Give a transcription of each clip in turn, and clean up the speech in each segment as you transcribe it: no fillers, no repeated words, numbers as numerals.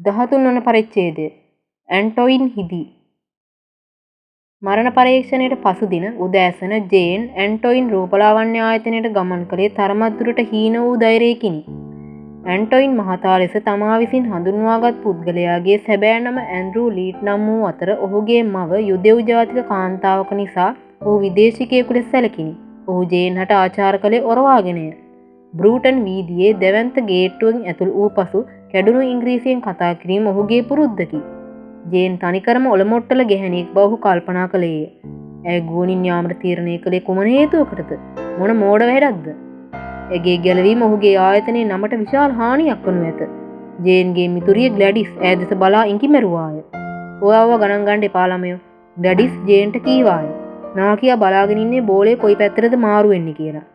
13 වන පරිච්ඡේදය. ඇන්ටොයින් හිදී. මරණ පරීක්ෂණයට පසු දින උදෑසන ජේන් ඇන්ටොයින් රූපලාවන්‍ය ආයතනයට ගමන් කළේ තරමක් දුරට හීන වූ ධෛර්යයකිනි. ඇන්ටොයින් මහතා ලෙස තමා විසින් හඳුන්වාගත් පුද්ගලයාගේ සැබෑ නම ඇන්ඩ්‍රූ ලීට් නම් වූ අතර ඔහුගේ මව යුදෙව් ජාතික කාන්තාවක නිසා ඔහු විදේශිකයෙකු ලෙස සැලකිණි. ඔහු ජේන් හට ආචාර කළේ ඔරවාගෙනය. බ්‍රූටන් වීදියේ දැවැන්ත ගේට්ටුවෙන් ඇතුල් වූ පසු කැඩුණු ඉංග්‍රීසියෙන් කතා කිරීම ඔහුගේ පුරුද්දකි. ජේන් තනිකරම ඔලොමොට්ටල ගැහැණියෙක් බව ඔහු කල්පනා කළේය. ඇය ගුවනින් යාමට තීරණය කළේ කුමන හේතුවකටද? මොන මෝඩ වැඩක්ද? ඇගේ ගැලවීම ඔහුගේ ආයතනයේ නමට විශාල හානියක් වනු ඇත. ජේන්ගේ මිතුරිය ග්ලැඩිස් ඈ දෙස බලා ඉඟි මැරුවාය. ඔයාව ගණන් ගන්න එපා ළමයෝ. ග්ලැඩිස් ජේන්ට කීවාය. නාකියා බලාගෙන ඉන්නේ බෝලේ කොයි පැත්තටද මාරු වෙන්නේ කියලා.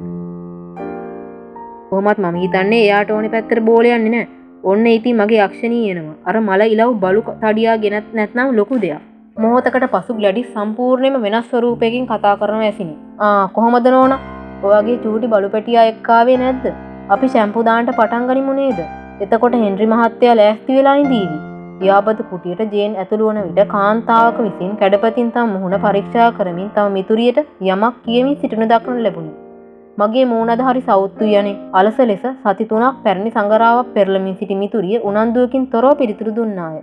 කොහොමත් මම හිතන්නේ එයාට ඕනේ පැත්තට බෝලේ යන්නේ නෑ. ඔන්න ඉතින් මගේ යක්ෂණී එනවා. අර මල ඉලව් බලු තඩියා ගෙනත් නැත්නම් ලොකු දෙයක්. මොහොතකට පසු ග්ලැඩිස් සම්පූර්ණයෙන්ම වෙනස් ස්වරූපයකින් කතා කරනව ඇසිනි. ආ කොහොමද නෝනා? ඔයාගේ චූටි බලු පැටියා එක්ක ආවේ නැද්ද? අපි ෂැම්පූ දාන්න පටන් ගනිමු නේද? එතකොට හෙන්රි මහත්තයා ලෑස්ති වෙලා ඉඳීවි. යාපත කුටියට ජේන් ඇතුළු වන විට කාන්තාවක විසින් කැඩපතින් තම මුහුණ පරීක්ෂා කරමින් තම මිතුරියට යමක් කියමින් සිටිනු දක්නට ලැබුණි. මගේ මූණ අද හරි සෞත්තුයි අනේ. අලස ලෙස සති 3ක් පැරණි සඟරාවක් පෙරළමින් සිටි මිතුරිය උනන්දුවකින් තොරව පිළිතුරු දුන්නාය.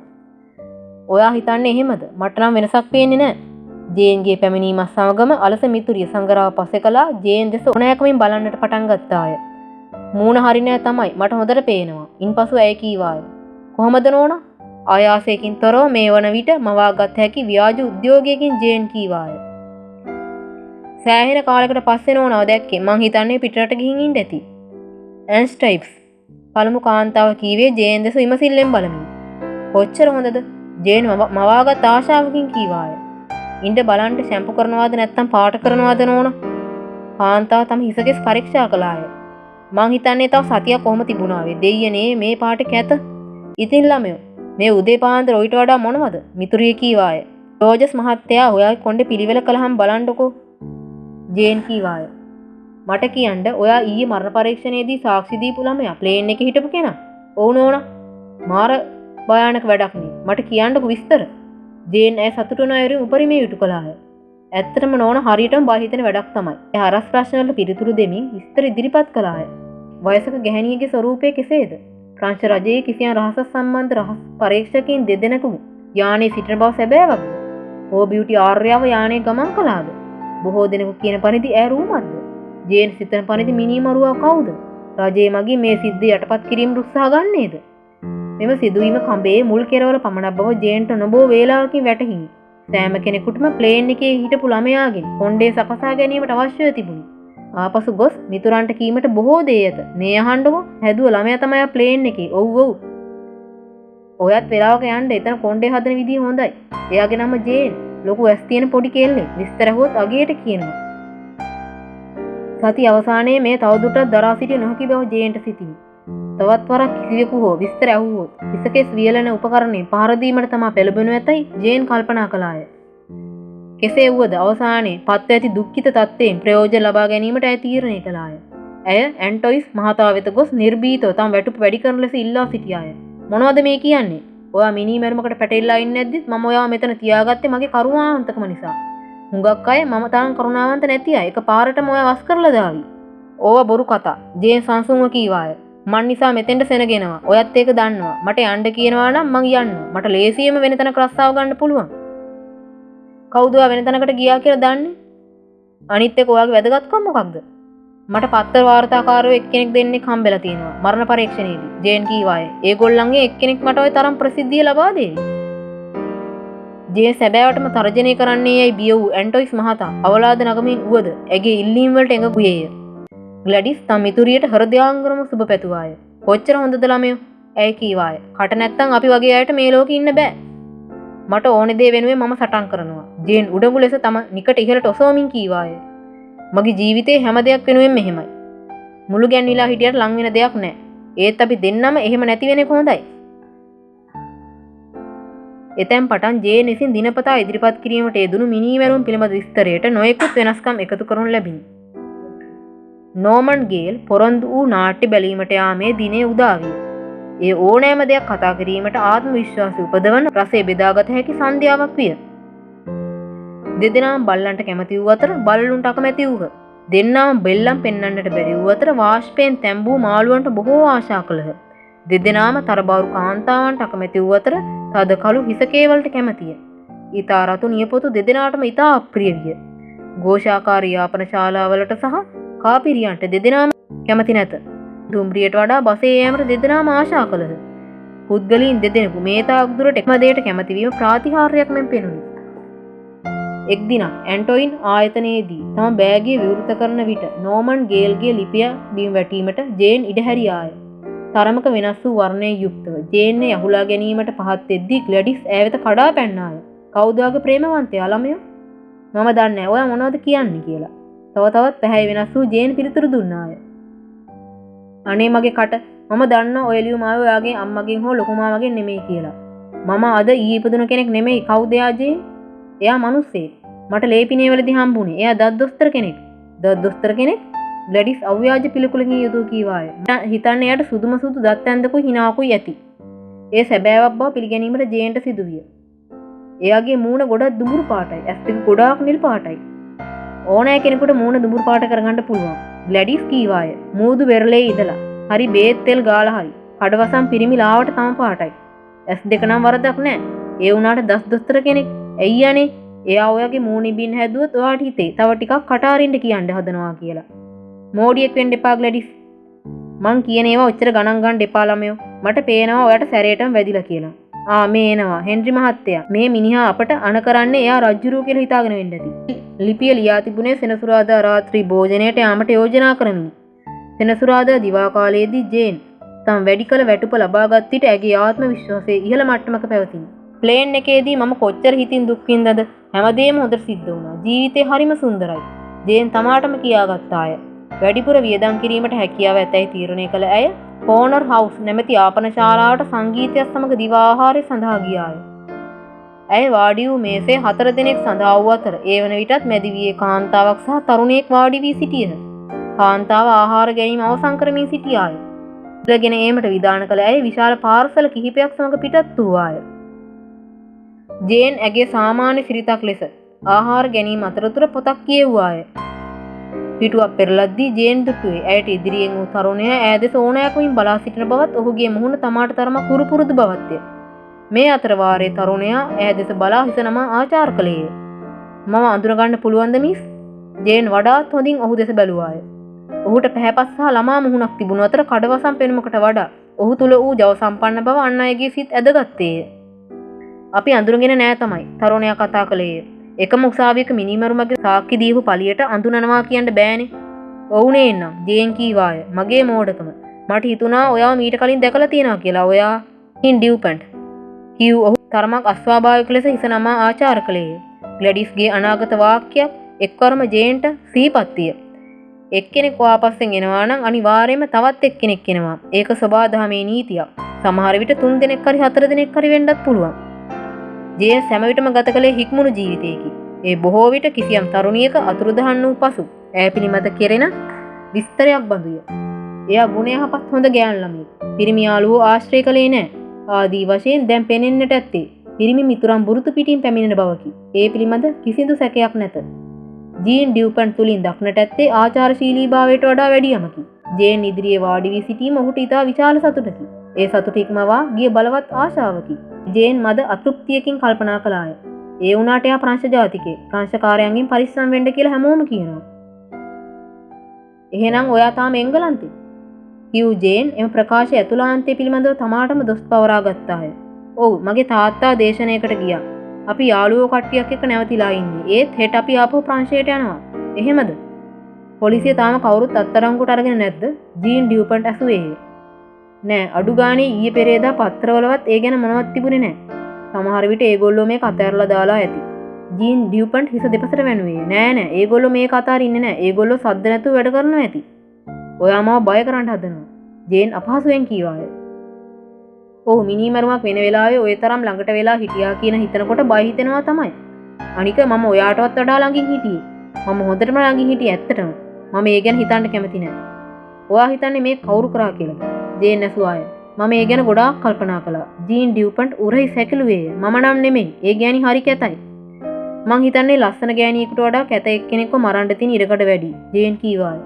ඔයා හිතන්නේ එහෙමද? මට නම් වෙනසක් පේන්නේ නෑ. ජේන්ගේ පැමිණීමත් සමගම අලස මිතුරිය සඟරාව පසෙ කළා ජේන් දෙස ඕනෑකමින් බලන්නට පටන් ගත්තාය. මූණ හරි නෑ තමයි මට හොඳට පේනවා. ඉන්පසු ඇය කීවාය. කොහොමද නෝනා? ආයාසයකින් තොරව මේ වන විට මවාගත් හැකි ව්‍යාජ උද්‍යෝගයකින් ජේන් කීවාය. සෑහෙන කාලයකට පස්සේ නෝනාව දැක්කේ. මං හිතන්නේ පිටරට ගිහින් ඉන්න ඇති. ඇන්ස්ටයිප්ස් පළමු කාන්තාව කීවේ ජේන් දෙස විමසිල්ලෙන් බලමින්. කොච්චර හොඳද? ජේන් මවාගත් ආශාවකින් කීවාය. ඉන්න බලන්න ෂැම්පු කරනවාද නැත්නම් පාට කරනවාද නෝනා? කාන්තාව තම හිසකෙස් පරීක්ෂා කළාය. මං හිතන්නේ තව සතියක් කොහොම තිබුණා වේ. දෙයියනේ මේ පාට කැත. ඉතින් ළමයෝ මේ උදේ පාන්දර ඔయిత වඩා මොනවද? මිතුරිය කීවාය. රෝජස් මහත්තයා ඔයාගේ කොණ්ඩේ පිළිවෙල කළාම බලන්නකෝ. ජේන් කීවාය. මට කියන්න ඔයා ඊයේ මරණ පරීක්ෂණයේදී සාක්ෂි දීපු ළමයා ප්ලේන් එකේ හිටපු කෙනා? ඔව් නෝනා. මාර භයානක වැඩක් නේ. මට කියන්නකෝ විස්තර. ජේන් ඇය සතුටු වන අයුරින් උපරිමය ඉටු කළාය. ඇත්තටම නෝනා හරියටම බය හිතෙන වැඩක් තමයි. ඇය හරස් ප්‍රශ්න වලට පිළිතුරු දෙමින් විස්තර ඉදිරිපත් කළාය. වයසක ගැහැණියගේ ස්වරූපය කෙසේද? ප්‍රංශ රජයේ කිසියම් රහස සම්බන්ධ රහස් පරීක්ෂකයින් දෙදෙනෙකු යානයේ සිටින බව සැබෑවක්ද? හෝ බියුටි ආර්යාව යානයේ ගමන් කළාද? බොහෝ දෙනෙකු කියන පරිදි ඈ රූමත්ද? ජේන් සිතන පරිදි මිනී මරුවා කවුද? රජයේ මගින් මේ සිද්ධිය යටපත් කිරීමට උත්සාහ ගන්නේද? මෙම සිදුවීම කඹේ මුල් කෙරවල පමණක් බව ජේන්ට නොබෝ වේලාවකින් වැටහිණි. සෑම කෙනෙකුටම ප්ලේන් එකේ හිටපු ළමයාගෙන් කොණ්ඩේ සකසා ගැනීමට අවශ්‍යව තිබුණි. ආපසු ගොස් මිතුරන්ට කීමට බොහෝ දේ ඇත. මේ අහන්නකෝ, හැදුව ළමයා තමයි ආ ප්ලේන් එකේ. ඔව් ඔව්. ඔයත් වෙලාවක යන්න එතන කොණ්ඩේ හදන විදිය හොඳයි. එයාගේ නම ජේන්. ලොකු ඇස් තියෙන පොඩි කෙල්ලෙක්. විස්තර ඇහුවොත් අගේට කියනවා. සති අවසානයේ මේ තවදුරටත් දරා සිටිය නොහැකි බව ජේන්ට සිතිනි. තවත් වරක් කිසිවෙකු හෝ විස්තර ඇහුවොත් හිසකෙස් වියලන උපකරණයෙන් පහර දීමට තමා පෙළඹෙනු ඇතැයි ජේන් කල්පනා කළාය. කෙසේ වුවද අවසානයේ පත්ව ඇති දුක්ඛිත තත්ත්වයෙන් ප්‍රයෝජන ලබා ගැනීමට ඇය තීරණය කළාය. ඇය ඇන්ටොයිස් මහතා වෙත ගොස් නිර්භීතව තම වැටුප් වැඩි කරන ලෙස ඉල්ලා සිටියාය. මොනවද මේ කියන්නේ? ඔයා මිනී මැරුමකට පැටලිලා ඉන්නේ නැද්දිත් මම ඔයාව මෙතන තියාගත්තේ මගේ කරුණාවන්තකම නිසා. හුඟක් අය මම තරම් කරුණාවන්ත නැති අය එක පාරටම ඔයා වස් කරලා දාවි. ඕවා බොරු කතා. ජේන් සංසුන්ව කීවාය. මං නිසා මෙතෙන්ට සෙනගෙනවා. ඔයත් ඒක දන්නවා. මට යන්න කියනවා නම් මං යන්නවා. මට ලේසියෙම වෙන තැනක රස්සාව ගන්න පුළුවන්. කවුද ඔයා වෙන තැනකට ගියා කියලා දන්නේ? අනිත් එක ඔයාගේ වැදගත්කම මොකක්ද? මට පත්තර වාර්තාකාරයෝ එක්කෙනෙක් දෙන්නෙක් හම්බෙලා තියෙනවා මරණ පරීක්ෂණයේදී. ජේන් කීවාය. ඒගොල්ලන්ගේ එක්කෙනෙක් මට ඔය තරම් ප්‍රසිද්ධිය ලබා දෙවි. ජේන් සැබෑවටම තර්ජනය කරන්නේ යයි බිය වූ ඇන්ටොයිස් මහතා අවලාද නගමින් වුවද ඇගේ ඉල්ලීම් වලට එකඟ වූයේය. ග්ලැඩිස් තම මිතුරියට හෘදයාංගම සුබ පැතුවාය. කොච්චර හොඳද ළමයෝ? ඇය කීවාය. කට නැත්තම් අපි වගේ අයට මේ ලෝකෙ ඉන්න බෑ. මට ඕනේ දේ වෙනුවෙන් මම සටන් කරනවා. ජේන් උඩඟු ලෙස තම නිකට ඉහළට ඔසවමින් කීවාය. මගේ ජීවිතේ හැම දෙයක් වෙනුවෙන් මෙහෙමයි. මුළු ගැන්විලා හිටියට ලං වෙන දෙයක් නෑ. ඒත් අපි දෙන්නම එහෙම නැති වෙන එක හොඳයි. එතැන් පටන් ජේන් විසින් දිනපතා ඉදිරිපත් කිරීමට යෙදුණු මිනී මැරුම් පිළිබඳ විස්තරයට නොයෙකුත් වෙනස්කම් එකතු කරනු ලැබිණි. නෝමන් ගේල් පොරොන්දු වූ නාට්‍ය බැලීමට යාමේ දිනය උදා විය. ඒ ඕනෑම දෙයක් කතා කිරීමට ආත්ම විශ්වාසය උපදවන රසය බෙදාගත හැකි සන්ධ්‍යාවක් විය. දෙදෙනාම බල්ලන්ට කැමති වූ අතර බල්ලුන්ට අකමැති වූහ. දෙන්නාම බෙල්ලම් පෙන්වන්නට බැරි වූ අතර වාෂ්පයෙන් තැඹූ මාළුවන්ට බොහෝ ආශා කළහ. දෙදෙනාම තරබාරු කාන්තාවන්ට අකමැති වූ අතර තද කළු හිසකේවලට කැමැතිය. ඊතා රතු නියපොතු දෙදෙනාටම ඉතා අප්‍රිය විය. ഘോഷාකාරී යාපන ශාලාවලට සහ කාපිරියන්ට දෙදෙනාම කැමති නැත. දුම්රියට වඩා බසේ යෑමට දෙදෙනාම ආශා කළහ. පුද්ගලයන් දෙදෙනෙකු මේ තාක් දුරට එකම දෙයට කැමති වීම ප්‍රාතිහාර්යයක් මෙන් පෙනුනි. එක් දිනක් ඇන්ටොයින් ආයතනයේදී තම බෑගය විවෘත කරන විට නෝමන් ගේල්ගේ ලිපිය බිම වැටීමට ජේන් ඉඩ හැරියාය. තරමක වෙනස් වූ වර්ණයෙන් යුක්තව ජේන්නේ අහුලා ගැනීමට පහත් වෙද්දී ග්ලැඩිස් ඈ වෙත කඩා පැන්නාය. කවුද ඔයාගේ ප්‍රේමවන්තයා ළමයෝ? මම දන්නේ නැහැ ඔයා මොනවද කියන්නේ කියලා. තව තවත් පැහැය වෙනස් වූ ජේන් පිළිතුරු දුන්නාය. අනේ මගේ කට, මම දන්නවා ඔය ලියුම ආවේ ඔයාගේ අම්මගෙන් හෝ ලොකු මාමගෙන් නෙමෙයි කියලා. මම අද ඊයේ ඉපදුන කෙනෙක් නෙමෙයි. කවුද එයා ජේන්? එයා මිනිස්සෙක්. මට ලේපිනේ වලදී හම්බුනේ. එයා දත් දොස්තර කෙනෙක්. දත් දොස්තර කෙනෙක්? ග්ලැඩිස් අව්‍යාජ පිළිකුලකින් යුතුව කීවාය. හිතන්නේ එයාට සුදුම සුදු දත් ඇඳකුයි හිනාකුයි ඇති. ඒ සැබෑවක් බව පිළිගැනීමට ජේන්ට සිදුවිය. එයාගේ මූණ ගොඩක් දුඹුරු පාටයි. ඇස් දෙක ගොඩාක් නිල් පාටයි. ඕනෑ කෙනෙකුට මූණ දුඹුරු පාට කරගන්න පුළුවන්. ග්ලැඩිස් කීවාය. මූදු වෙරළේ ඉඳලා හරි බේත් තෙල් ගාලා හරි කඩවසම් පිරිමි ලාවට තම පාටයි. ඇස් දෙක නම් වරදක් නෑ. ඒ වුණාට දස් දොස්තර කෙනෙක්. ඇයි අනේ එයා ඔයාගේ මූණ ඉබින් හැදුවොත් ඔයාට හිතේ තව ටිකක් කට අරින්න කියන්න හදනවා කියලා. මෝඩියෙක් වෙන්න එපා ග්ලැඩිස්. මං කියන ඒවා ඔච්චර ගණන් ගන්න එපා ළමයෝ. මට පේනවා ඔයාට සැරේටම වැදිලා කියලා. ආ මේ එනවා හෙන්රි මහත්තයා. මේ මිනිහා අපට අන කරන්නේ එයා රජ්ජුරුව කියලා හිතාගෙන වෙන්න ඇති. ලිපිය ලියා තිබුණේ සෙනසුරාදා රාත්‍රී භෝජනයට යාමට යෝජනා කරමිනි. සෙනසුරාදා දිවා කාලයේදී ජේන් තම වැඩි කළ වැටුප ලබාගත් විට ඇගේ ආත්ම විශ්වාසය ඉහළ මට්ටමක පැවතිනි. ප්ලේන් එකේදී මම කොච්චර හිතින් දුක් විඳද හැමදේම හොඳට සිද්ධ වුණා. ජීවිතේ හරිම සුන්දරයි. ජේන් තමාටම කියාගත්තාය. වැඩිපුර වියදම් කිරීමට හැකියාව ඇතැයි තීරණය කළ ඇය කෝනර් හවුස් නැමැති යාපන ශාලාවට සංගීතයත් සමග දිවා ආහාරය සඳහා ගියාය. ඇය වාඩි වූ මේසේ 4 දෙනෙක් සඳහා වූ අතර ඒ වන විටත් මැදිවියේ කාන්තාවක් සහ තරුණයෙක් වාඩි වී සිටියහ. කාන්තාව ආහාර ගැනීම අවසන් කරමින් සිටියාය. ඉඳගෙන ඒමට විධාන කළ ඇය විශාල පාර්සල කිහිපයක් සමග පිටත් වූවාය. ජේන් ඇගේ සාමාන්‍ය සිරිතක් ලෙස ආහාර ගැනීම අතරතුර පොතක් කියවුවාය. පිටුවක් පෙරලද්දී ජේන් දුටුවේ ඇයට ඉදිරියෙන් වූ තරුණයා ඈ දෙස ඕනෑකමින් බලා සිටින බවත් ඔහුගේ මුහුණ තමාට තරමක් හුරු පුරුදු බවත්ය. මේ අතර වාරයේ තරුණයා ඈ දෙස බලා හිස නමා ආචාර කළේය. මම අඳුරගන්න පුළුවන්ද මිස්? ජේන් වඩාත් හොඳින් ඔහු දෙස බැලුවාය. ඔහුට පැහැපත් සහ ළමා මුහුණක් තිබුණු අතර කඩවසම් පෙනුමකට වඩා ඔහු තුල වූ ජව සම්පන්න බව අන් අයගේ සිත් ඇදගත්තේය. අපි අඳුරගෙන නෑ තමයි තරුණයා කතා කළේය. එකම උසාවියක මිනිමරුමගේ සාක්ෂි දීපු පළියට අඳුනනවා කියන්න බෑනේ. ඔව් නේන්නම් ජේන් කීවාය. මගේ මෝඩකම. මට හිතුණා ඔයාව මීට කලින් දැකලා තියෙනවා කියලා. ඔයා හින් ඩියුපන්ට් කිව් ඔහු තරමක් අස්වාභාවික ලෙස හිස නමා ආචාර කළේය. ග්ලැඩිස්ගේ අනාගත වාක්‍යයක් එක්වරම ජේන්ට සිහිපත් විය. එක්කෙනෙක් ඔයා පස්සෙන් එනවා නම් අනිවාර්යයෙන්ම තවත් එක්කෙනෙක් එනවා. ඒක සබාදහමේ නීතියක්. සමහර විට 3 දෙනෙක් හරි 4 දෙනෙක් හරි වෙන්නත් පුළුවන්. ජේන් සෑම විටම ගත කළේ හික්මුණු ජීවිතයකි. ඒ බොහෝ විට කිසියම් තරුණියක අතුරුදහන් වූ පසු ඈ පිළිබඳ කෙරෙන විස්තරයක් බඳුය. එයා ගුණ යහපත් හොඳ ගෑනු ළමයෙක්. පිරිමි යාළුවෝ ආශ්‍රය කළේ නෑ. ආදී වශයෙන් දැන් පෙනෙන්නට ඇත්තේ පිරිමි මිතුරන් බුරුතු පිටින් පැමිණෙන බවකි. ඒ පිළිබඳ කිසිදු සැකයක් නැත. ජීන් ඩියුපන්ට් තුලින් දක්නට ඇත්තේ ආචාරශීලී භාවයට වඩා වැඩි යමකි. ජේන් ඉදිරියේ වාඩි වී සිටීම ඔහුට ඉතා විශාල සතුටකි. ඒ සතුට ඉක්මවා ගිය බලවත් ආශාවකි. ජේන් මද අතෘප්තියකින් කල්පනා කළාය. ඒ වුණාට එයා ප්‍රංශ ජාතිකයෙක්. ප්‍රංශකාරයන්ගෙන් පරිස්සම් වෙන්න කියලා හැමෝම කියනවා. එහෙනම් ඔයා තාම එංගලන්තේ? කිව් ජේන් එම ප්‍රකාශය ඇතුළාන්තය පිළිබඳව තමාටම දොස් පවරා ගත්තාය. ඔව්, මගේ තාත්තා දේශනයකට ගියා. අපි යාළුවෝ කට්ටියක් එක්ක නැවතිලා ඉන්නේ. ඒත් හෙට අපි ආපහු ප්‍රංශයට යනවා. එහෙමද? පොලිසිය තාම කවුරුත් අත්අඩංගුවට අරගෙන නැද්ද? ජීන් ඩියුපන්ට් ඇසුවේය. නෑ, අඩු ගානේ ඊයේ පෙරේදා පත්‍රවලවත් ඒ ගැන මොනවත් තිබුණේ නෑ. සමහර විට ඒගොල්ලෝ මේක අතහැරලා දාලා ඇති. ජීන් ඩියුපන්ට් හිස දෙපසට වැනුවේය. නෑ නෑ, ඒගොල්ලෝ මේක අතාරින්නේ නෑ. ඒගොල්ලෝ සද්ද නැතුව වැඩ කරනවා ඇති. ඔයා මාව බය කරන්න හදනවා. ජේන් අපහසුවෙන් කීවාය. ඔව්, මිනී මරුමක් වෙන වෙලාවේ ඔය තරම් ළඟට වෙලා හිටියා කියන හිතනකොට බය හිතෙනවා තමයි. අනික මම ඔයාටවත් වඩා ළඟින් හිටියේ. මම හොඳටම ළඟින් හිටියේ ඇත්තටම. මම ඒ ගැන හිතන්න කැමති නෑ. ඔයා හිතන්නේ මේ කවුරු කරා කියලාද? ජේන් ඇසුවාය. මම ඒ ගැන ගොඩාක් කල්පනා කළා. ජීන් ඩියුපන්ට් උරහි සැකිලුවේය. මම නම් නෙමෙයි. ඒ ගෑණි හරි කැතයි. මං හිතන්නේ ලස්සන ගෑණියෙකුට වඩා කැත එක්කෙනෙක්ව මරන්න තියෙන ඉඩකඩ වැඩි. ජේන් කීවාය.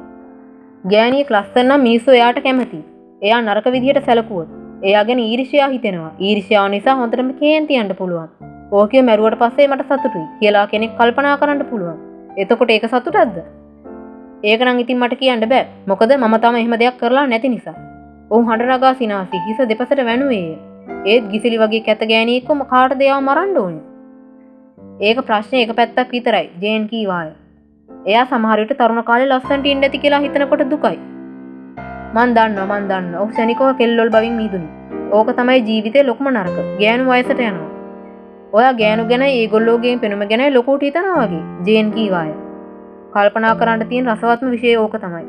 ගෑණියෙක් ලස්සන නම් මිනිස්සු එයාට කැමති. එයා නරක විදිහට සැලකුවොත් එයා ගැන ඊර්ෂ්‍යා හිතෙනවා. ඊර්ෂ්‍යාව නිසා හොඳටම කේන්ති යන්න පුළුවන්. ඕකිය මැරුවට පස්සේ මට සතුටුයි කියලා කෙනෙක් කල්පනා කරන්න පුළුවන්. එතකොට ඒක සතුටක්ද? ඒක නම් ඉතින් මට කියන්න බෑ. මොකද මම තාම එහෙම දෙයක් කරලා නැති නිසා. ඔහු හඬ නගා සිනාසී හිස දෙපසට වැනුවේය. ඒත් ගිසිලි වගේ කැත ගෑණියෙක්ව කාටද එයාව මරන්න ඕනේ? ඒක ප්‍රශ්නේ එක පැත්තක් විතරයි. ජේන් කීවාය. එයා සමහර විට තරුණ කාලේ ලස්සනට ඉන්න ඇති කියලා හිතනකොට දුකයි. මං දන්නවා. ඔහු ක්ෂණිකව කෙල්ලොල් බවින් මිදුණි. ඕක තමයි ජීවිතේ ලොකුම නරක. ගෑනු වයසට යනවා. ඔයා ගෑනු ගැන ඒගොල්ලෝගේ පෙනුම ගැන ලොකුට හිතනවා වගේ. ජේන් කීවාය. කල්පනා කරන්න තියෙන රසවත්ම විෂය ඕක තමයි.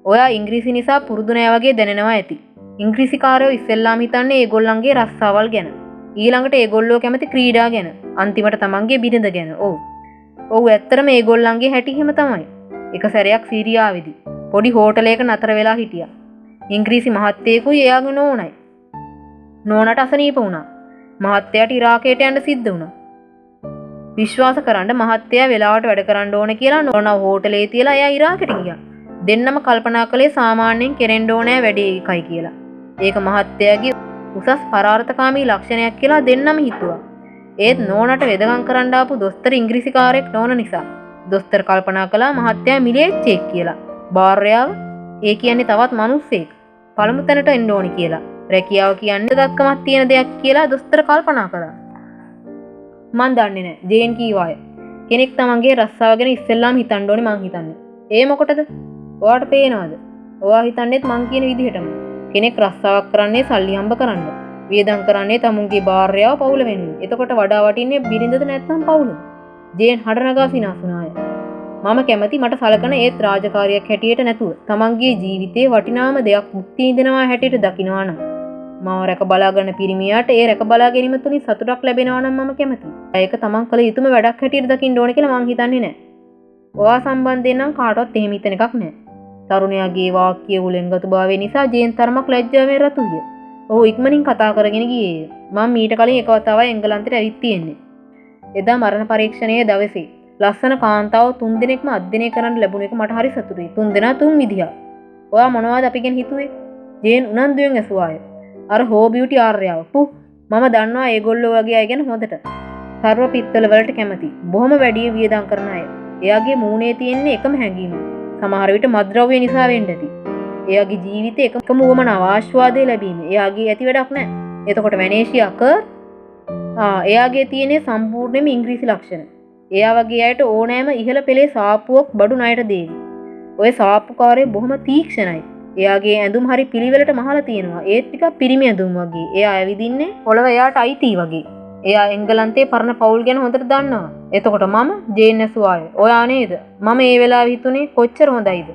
ඔයා ඉංග්‍රීසි නිසා පුරුදු නෑ වගේ දැනෙනවා ඇති. ඉංග්‍රීසි කාරයෝ ඉස්සෙල්ලාම හිතන්නේ ඒගොල්ලන්ගේ රස්සාවල් ගැන. ඊළඟට ඒගොල්ලෝ කැමති ක්‍රීඩා ගැන. අන්තිමට තමන්ගේ බිරිඳ ගැන. ඔව්. ඔව් ඇත්තටම ඒගොල්ලන්ගේ හැටි එහෙම තමයි. එක සැරයක් සීරියාවේදී පොඩි හෝටලයක නතර වෙලා හිටියා. ඉංග්‍රීසි මහත්තයෙකුයි එයාගේ නෝනයි. නෝනට අසනීප වුණා. මහත්තයාට ඉරාකයට යන්න සිද්ධ වුණා. විශ්වාස කරන්න මහත්තයා වෙලාවට වැඩ කරන්න ඕන කියලා නෝනා හෝටලේ තියලා එයා ඉරාකයට ගියා. දෙන්නම කල්පනා කළේ සාමාන්‍යයෙන් කෙරෙන්න ඕනෑ වැඩේ එකයි කියලා. ඒක මහත්තයාගේ උසස් පරාර්ථකාමී ලක්ෂණයක් කියලා දෙන්නම හිතුවා. ඒත් නෝනට වෙදකම් කරන්න ආපු දොස්තර ඉංග්‍රීසි කාරයෙක් නෝන නිසා දොස්තර කල්පනා කළා මහත්තයා මිලේච්චෙක් කියලා. භාර්යාව ඒ කියන්නේ තවත් මිනිස්සෙක්. පළමු තැනට එන්න ඕනි කියලා. රැකියාව කියන්නේ දක්කමක් තියෙන දෙයක් කියලා දොස්තර කල්පනා කළා. මං දන්නේ නෑ. ජේන් කීවාය. කෙනෙක් තමන්ගේ රස්සාව ගැන ඉස්සෙල්ලාම හිතන්න ඕනේ මං හිතන්නේ. ඒ මොකටද? ඔයාට පේනවද? ඔයා හිතන්නේත් මං කියන විදිහටම. කෙනෙක් රස්සාවක් කරන්නේ සල්ලි හම්බ කරන්න. වියදම් කරන්නේ තමුන්ගේ භාර්යාව පවුල වෙනුවෙන්. එතකොට වඩා වටින්නේ බිරිඳද නැත්නම් පවුලද? ජේන් හඬ නගා සිනාසුනාය. මම කැමති මට සලකන ඒත් රාජකාරියක් හැටියට නැතුව තමන්ගේ ජීවිතේ වටිනාම දෙයක් භුක්ති විඳිනවා හැටියට දකිනවා නම් මාව රැක බලා ගන්න පිරිමියාට ඒ රැක බලා ගැනීම තුලින් සතුටක් ලැබෙනවා නම් මම කැමතියි. ඒක තමන් කළ යුතුම වැඩක් හැටියට දකින්න ඕන කියලා මං හිතන්නේ නෑ. ඔයා සම්බන්ධයෙන් නම් කාටවත් එහෙම හිතන එකක් නෑ. තරුණයාගේ වාක්‍ය උලෙන්ගතු භාවය නිසා ජේන් තරමක් ලැජ්ජාවෙන් රතු විය. ඔහු ඉක්මනින් කතා කරගෙන ගියේය. මං මීට කලින් එක වතාවක් එංගලන්තයට ඇවිත් තියෙන්නේ. එදා මරණ පරීක්ෂණයේ දවසේ ලස්සන කාන්තාව තුන් දෙනෙක්ම අධ්‍යයනය කරන්න ලැබුණ එක මට හරි සතුටුයි. තුන් දෙනා තුන් විදිහක්. ඔයා මොනවද අපි ගැන හිතුවේ? ජේන් උනන්දුවෙන් ඇසුවාය. අර හෝ බියුටි ආර්යාව. පුහ් මම දන්නවා ඒගොල්ලෝ වගේ අය ගැන හොඳට. සර්ව පිත්තල වලට කැමති. බොහොම වැඩි වියදම් කරන අය. එයාගේ මූණේ තියෙන්නේ එකම හැඟීම. සමහර විට මත්ද්‍රව්‍ය නිසා වෙන්න ඇති. එයාගේ ජීවිතේ එකම උවමනාව ආස්වාදය ලැබීම. එයාගේ ඇති වැඩක් නෑ. එතකොට වැනේෂියා කර් එයාගේ තියෙන්නේ සම්පූර්ණයෙන්ම ඉංග්‍රීසි ලක්ෂණ. එයා වගේ අයට ඕනෑම ඉහළ පෙළේ සාප්පුවක් බඩු ණයට දේවි. ඔය සාප්පුකාරය බොහොම තීක්ෂණයි. එයාගේ ඇඳුම් හරි පිළිවෙලට මහලා තියෙනවා. ඒත් ටිකක් පිරිමි ඇඳුම් වගේ. එයා ඇවිදින්නේ පොළව එයාට අයිති වගේ. එයා එංගලන්තේ පරණ පවුල් ගැන හොඳට දන්නවා. එතකොට මම ජේන් ඇසුවාය. ඔයා නේද? මම ඒ වෙලාවේ හිතුනේ කොච්චර හොඳයිද?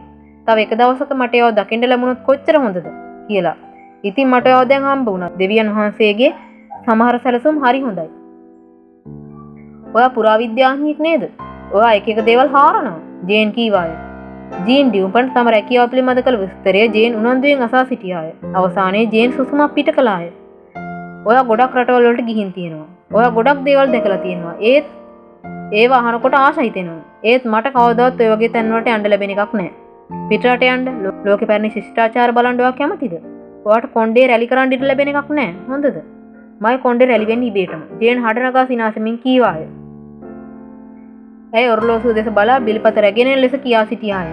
තව එක දවසක මට එයාව දකින්න ලැබුණොත් කොච්චර හොඳද කියලා. ඉතින් මට ඔයාව දැන් හම්බ වුණා. දෙවියන් වහන්සේගේ සමහර සැලසුම් හරි හොඳයි. ඔයා පුරාවිද්‍යාඥයෙක් නේද? ඔයා එක එක දේවල් හාරනවා. ජේන් කීවාය. ජීන් ඩියුපන්ට් තම රැකියාව පිළිබඳ කළ විස්තරය ජේන් උනන්දුවෙන් අසා සිටියාය. අවසානයේ ජේන් සුසුමක් පිට කළාය. ඔයා ගොඩක් රටවල් වලට ගිහින් තියෙනවා. ඔයා ගොඩක් දේවල් දැකලා තියෙනවා. ඒත් ඒවා අහනකොට ආශා හිතෙනවා. ඒත් මට කවදාවත් ඔය වගේ තැන් වලට යන්න ලැබෙන එකක් නෑ. පිටරට යන්න ලෝකෙ පැරණි ශිෂ්ටාචාර බලන්න ඔයා කැමතිද? ඔයාට කොණ්ඩේ රැලි කරන්න ඉඩ ලැබෙන එකක් නෑ. හොඳද? මයි කොණ්ඩේ රැලි වෙන්නේ ඉබේටම. ජේන් හඬ නගා සිනාසෙමින් කීවාය. ඇය ඔරලෝසුව දෙස බලා බිල්පත රැගෙන එන ලෙස කියා සිටියාය.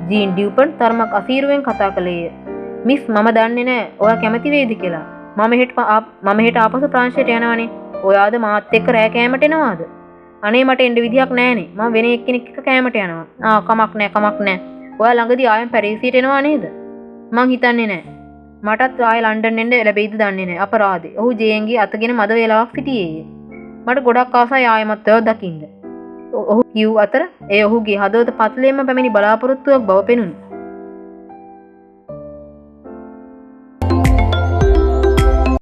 ජීන් ඩියුපන්ට් තරමක් අසීරුවෙන් කතා කළේය. මිස් මම දන්නේ නෑ ඔයා කැමති වේද කියලා. මම හෙට ආපසු ප්‍රංශයට යනවනේ. ඔයාද මාත් එක්ක රෑ කෑමට එනවාද? අනේ මට එන්න විදිහක් නෑනේ. මම වෙන එක්කෙනෙක් එක්ක කෑමට යනවා. ආ කමක් නෑ. ඔයා ළඟදී ආයෙත් පැරිසියට එනවා නේද? මං හිතන්නේ නෑ. මටත් ආයෙ ලන්ඩන් එන්න ලැබෙයිද දන්නේ නෑ. අපරාධේ. ඔහු ජේන්ගේ අතගෙන මද වේලාවක් සිටියේය. මට ගොඩක් ආසයි ආයෙමත් ඔයාව දකින්න. ඔහු කියූ අතර ඒ ඔහුගේ හදවත පත්ලේම පැමිණි බලාපොරොත්තුවක් බව පෙනුනි.